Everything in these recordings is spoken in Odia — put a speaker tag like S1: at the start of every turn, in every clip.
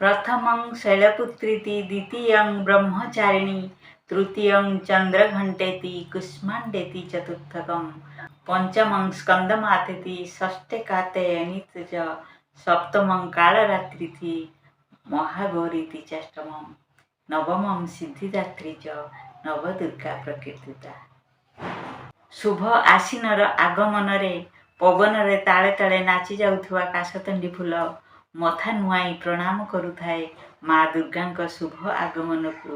S1: ପ୍ରଥମଂ ଶୈଳପୁତ୍ରୀତି ଦ୍ୱିତୀୟଂ ବ୍ରହ୍ମଚାରିଣୀ ତୃତୀୟଂ ଚନ୍ଦ୍ରଘଣ୍ଟେତି କୁଷ୍ମାଣ୍ଡେତି ଚତୁର୍ଥକಂ ପଞ୍ଚମଂ ସ୍କନ୍ଦମାତେତି ଷଷ୍ଠେ କାତ୍ୟାୟନୀ ଚ ସପ୍ତମଂ କାଳରାତ୍ରିତି ମହାଗୌରୀତି ଚାଷ୍ଟମଂ ନବମଂ ସିଦ୍ଧିଦାତ୍ରୀ ଚ ନବଦୁର୍ଗା ପ୍ରକୀର୍ତ୍ତିତା। ଶୁଭ ଆଶିନର ଆଗମନରେ ପବନରେ ତାଳେ ତାଳେ ନାଚି ଯାଉଥିବା କାଶତଣ୍ଡି ଫୁଲ ମଥା ନୁଆଇଁ ପ୍ରଣାମ କରୁଥାଏ ମା ଦୁର୍ଗାଙ୍କ ଶୁଭ ଆଗମନକୁ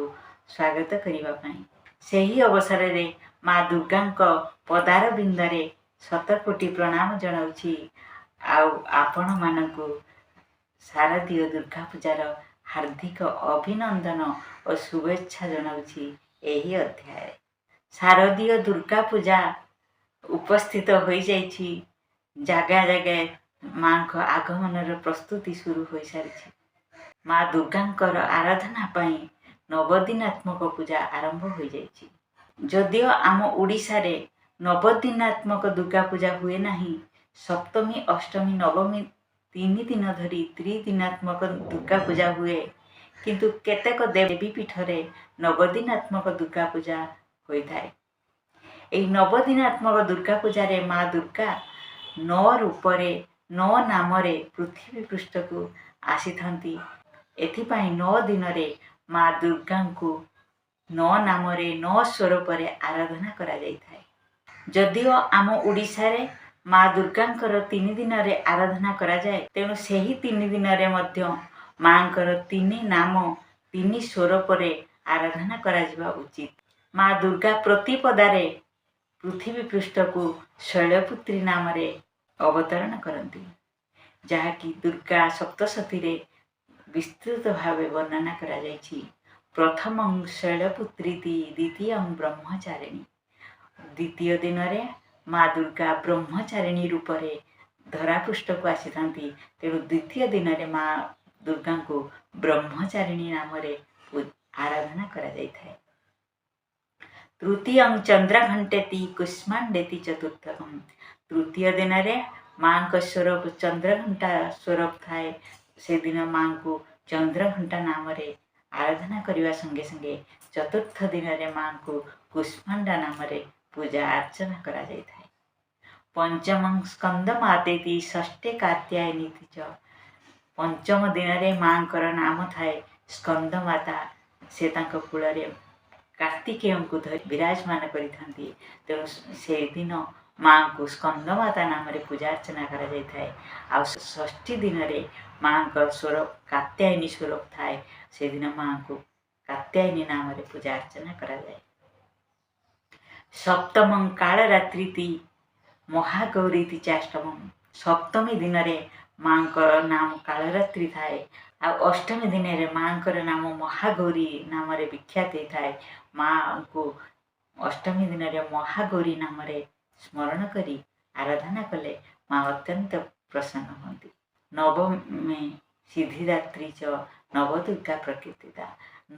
S1: ସ୍ୱାଗତ କରିବା ପାଇଁ। ସେହି ଅବସରରେ ମା ଦୁର୍ଗାଙ୍କ ପଦାରବିନ୍ଦରେ ଶତକୋଟି ପ୍ରଣାମ ଜଣାଉଛି ଆଉ ଆପଣମାନଙ୍କୁ ଶାରଦୀୟ ଦୁର୍ଗା ପୂଜାର ହାର୍ଦ୍ଦିକ ଅଭିନନ୍ଦନ ଓ ଶୁଭେଚ୍ଛା ଜଣାଉଛି। ଏହି ଅଧ୍ୟାୟରେ ଶାରଦୀୟ ଦୁର୍ଗା ପୂଜା ଉପସ୍ଥିତ ହୋଇଯାଇଛି। ଜାଗା ଜାଗା ମାଙ୍କ ଆଗମନର ପ୍ରସ୍ତୁତି ସୁରୁ ହୋଇସାରିଛି। ମା ଦୁର୍ଗାଙ୍କର ଆରାଧନା ପାଇଁ ନବଦିନାତ୍ମକ ପୂଜା ଆରମ୍ଭ ହୋଇଯାଇଛି। ଯଦିଓ ଆମ ଓଡ଼ିଶାରେ ନବଦିନାତ୍ମକ ଦୁର୍ଗା ପୂଜା ହୁଏ ନାହିଁ, ସପ୍ତମୀ, ଅଷ୍ଟମୀ, ନବମୀ 3 ଦିନ ଧରି ତ୍ରିଦିନାତ୍ମକ ଦୁର୍ଗା ପୂଜା ହୁଏ, କିନ୍ତୁ କେତେକ ଦେବୀ ପୀଠରେ ନବଦିନାତ୍ମକ ଦୁର୍ଗା ପୂଜା ହୋଇଥାଏ। ଏହି ନବଦିନାତ୍ମକ ଦୁର୍ଗା ପୂଜାରେ ମା ଦୁର୍ଗା ନଅ ରୂପରେ, ନଅ ନାମରେ ପୃଥିବୀ ପୃଷ୍ଠକୁ ଆସିଥାନ୍ତି। ଏଥିପାଇଁ 9 ଦିନରେ ମା ଦୁର୍ଗାଙ୍କୁ ନଅ ନାମରେ, ନଅ ସ୍ୱରୂପରେ ଆରାଧନା କରାଯାଇଥାଏ। ଯଦିଓ ଆମ ଓଡ଼ିଶାରେ ମା ଦୁର୍ଗାଙ୍କର 3 ଦିନରେ ଆରାଧନା କରାଯାଏ, ତେଣୁ ସେହି 3 ଦିନରେ ମଧ୍ୟ ମାଙ୍କର ତିନି ନାମ, ତିନି ସ୍ୱରୂପରେ ଆରାଧନା କରାଯିବା ଉଚିତ। ମା ଦୁର୍ଗା ପ୍ରତିପଦାରେ ପୃଥିବୀ ପୃଷ୍ଠକୁ ଶୈଳପୁତ୍ରୀ ନାମରେ ଅବତରଣ କରନ୍ତି, ଯାହାକି ଦୁର୍ଗା ସପ୍ତଶତୀରେ ବିସ୍ତୃତ ଭାବେ ବର୍ଣ୍ଣନା କରାଯାଇଛି। ପ୍ରଥମଂ ଶୈଳପୁତ୍ରୀତି ଦ୍ୱିତୀୟଂ ବ୍ରହ୍ମଚାରିଣୀ। ଦ୍ୱିତୀୟ ଦିନରେ ମା ଦୁର୍ଗା ବ୍ରହ୍ମଚାରିଣୀ ରୂପରେ ଧରାପୃଷ୍ଠକୁ ଆସିଥାନ୍ତି। ତେଣୁ ଦ୍ୱିତୀୟ ଦିନରେ ମା ଦୁର୍ଗାଙ୍କୁ ବ୍ରହ୍ମଚାରିଣୀ ନାମରେ ଆରାଧନା କରାଯାଇଥାଏ। ତୃତୀୟଂ ଚନ୍ଦ୍ରଘଣ୍ଟେତି କୁଷ୍ମାଣ୍ଡେତି ଚତୁର୍ଥକಂ। ତୃତୀୟ ଦିନରେ ମାଙ୍କ ସ୍ୱରୂପ ଚନ୍ଦ୍ରଘଣ୍ଟା ସ୍ୱରୂପ ଥାଏ। ସେଦିନ ମାଙ୍କୁ ଚନ୍ଦ୍ରଘଣ୍ଟା ନାମରେ ଆରାଧନା କରିବା ସଙ୍ଗେ ସଙ୍ଗେ ଚତୁର୍ଥ ଦିନରେ ମାଙ୍କୁ କୁଷ୍ମାଣ୍ଡା ନାମରେ ପୂଜା ଅର୍ଚ୍ଚନା କରାଯାଇଥାଏ। ପଞ୍ଚମଂ ସ୍କନ୍ଦ ମାତେତି ଷଷ୍ଠେ କାତ୍ୟାୟନୀତି ଚ। ପଞ୍ଚମ ଦିନରେ ମାଙ୍କର ନାମ ଥାଏ ସ୍କନ୍ଦ ମାତା। ସେ ତାଙ୍କ କୋଳରେ କାର୍ତ୍ତିକେୟଙ୍କୁ ଧରି ବିରାଜମାନ କରିଥାନ୍ତି। ତେଣୁ ସେଇଦିନ ମାଙ୍କୁ ସ୍କନ୍ଦମାତା ନାମରେ ପୂଜା ଅର୍ଚ୍ଚନା କରାଯାଇଥାଏ। ଆଉ ଷଷ୍ଠୀ ଦିନରେ ମାଙ୍କ ସ୍ୱରୂପ କାତ୍ୟାୟନୀ ସ୍ୱରୂପ ଥାଏ। ସେଦିନ ମାଙ୍କୁ କାତ୍ୟାୟନୀ ନାମରେ ପୂଜା ଅର୍ଚ୍ଚନା କରାଯାଏ। ସପ୍ତମଂ କାଳରାତ୍ରିତି ମହାଗୌରୀତି ଚାଷ୍ଟମଂ। ସପ୍ତମୀ ଦିନରେ ମାଙ୍କର ନାମ କାଳରାତ୍ରି ଥାଏ ଆଉ ଅଷ୍ଟମୀ ଦିନରେ ମାଙ୍କର ନାମ ମହାଗୌରୀ ନାମରେ ବିଖ୍ୟାତ ହେଇଥାଏ। ମାଙ୍କୁ ଅଷ୍ଟମୀ ଦିନରେ ମହାଗୌରୀ ନାମରେ ସ୍ମରଣ କରି ଆରାଧନା କଲେ ମା ଅତ୍ୟନ୍ତ ପ୍ରସନ୍ନ ହୁଅନ୍ତି। ନବମୀ ସିଦ୍ଧିଦାତ୍ରୀ ଚ ନବଦୁର୍ଗା ପ୍ରକୀର୍ତ୍ତିତା।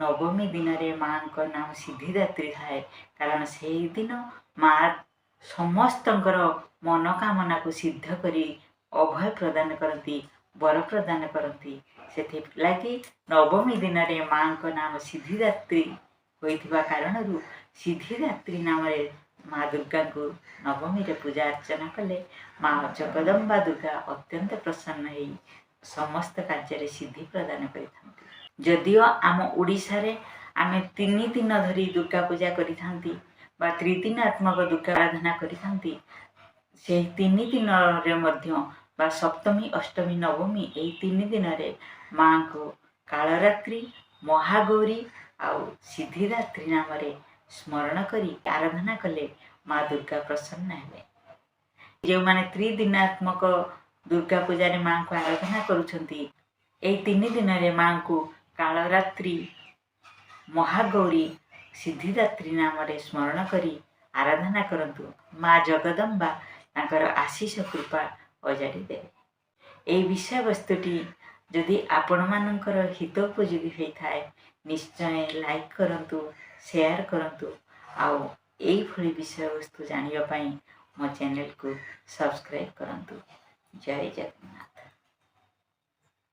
S1: ନବମୀ ଦିନରେ ମାଙ୍କ ନାମ ସିଦ୍ଧିଦାତ୍ରୀ ଥାଏ, କାରଣ ସେଇଦିନ ମା ସମସ୍ତଙ୍କର ମନୋକାମନାକୁ ସିଦ୍ଧ କରି ଅଭୟ ପ୍ରଦାନ କରନ୍ତି, ବର ପ୍ରଦାନ କରନ୍ତି। ସେଥିଲାଗି ନବମୀ ଦିନରେ ମାଙ୍କ ନାମ ସିଦ୍ଧିଦାତ୍ରୀ ହୋଇଥିବା କାରଣରୁ ସିଦ୍ଧିଦାତ୍ରୀ ନାମରେ ମା ଦୁର୍ଗାଙ୍କୁ ନବମୀରେ ପୂଜା ଅର୍ଚ୍ଚନା କଲେ ମା ଜଗଦମ୍ବା ଦୁର୍ଗା ଅତ୍ୟନ୍ତ ପ୍ରସନ୍ନ ହେଇ ସମସ୍ତ କାର୍ଯ୍ୟରେ ସିଦ୍ଧି ପ୍ରଦାନ କରିଥାନ୍ତି। ଯଦିଓ ଆମ ଓଡ଼ିଶାରେ ଆମେ 3 ଦିନ ଧରି ଦୁର୍ଗା ପୂଜା କରିଥାନ୍ତି ବା ତ୍ରିଦିନାତ୍ମକ ଦୁର୍ଗା ଆରାଧନା କରିଥାନ୍ତି, ସେହି 3 ଦିନରେ ମଧ୍ୟ ବା ସପ୍ତମୀ, ଅଷ୍ଟମୀ, ନବମୀ ଏହି 3 ଦିନରେ ମାଙ୍କୁ କାଳରାତ୍ରି, ମହାଗୌରୀ ଆଉ ସିଦ୍ଧିଦାତ୍ରୀ ନାମରେ ସ୍ମରଣ କରି ଆରାଧନା କଲେ ମା ଦୁର୍ଗା ପ୍ରସନ୍ନ ହେବେ। ଯେଉଁମାନେ ତ୍ରିଦିନାତ୍ମକ ଦୁର୍ଗା ପୂଜାରେ ମାଙ୍କୁ ଆରାଧନା କରୁଛନ୍ତି, ଏହି 3 ଦିନରେ ମାଙ୍କୁ କାଳରାତ୍ରି, ମହାଗୌରୀ, ସିଦ୍ଧିଦାତ୍ରୀ ନାମରେ ସ୍ମରଣ କରି ଆରାଧନା କରନ୍ତୁ। ମା ଜଗଦମ୍ବା ତାଙ୍କର ଆଶିଷ କୃପା ଅଜାଡ଼ି ଦେବେ। ଏହି ବିଷୟବସ୍ତୁଟି ଯଦି ଆପଣମାନଙ୍କର ହିତ ଉପଯୋଗୀ ହୋଇଥାଏ, ନିଶ୍ଚୟ ଲାଇକ୍ କରନ୍ତୁ, ସେୟାର କରନ୍ତୁ ଆଉ ଏଇଭଳି ବିଷୟବସ୍ତୁ ଜାଣିବା ପାଇଁ ମୋ ଚ୍ୟାନେଲକୁ ସବସ୍କ୍ରାଇବ୍ କରନ୍ତୁ। ଜୟ ଜଗନ୍ନାଥ।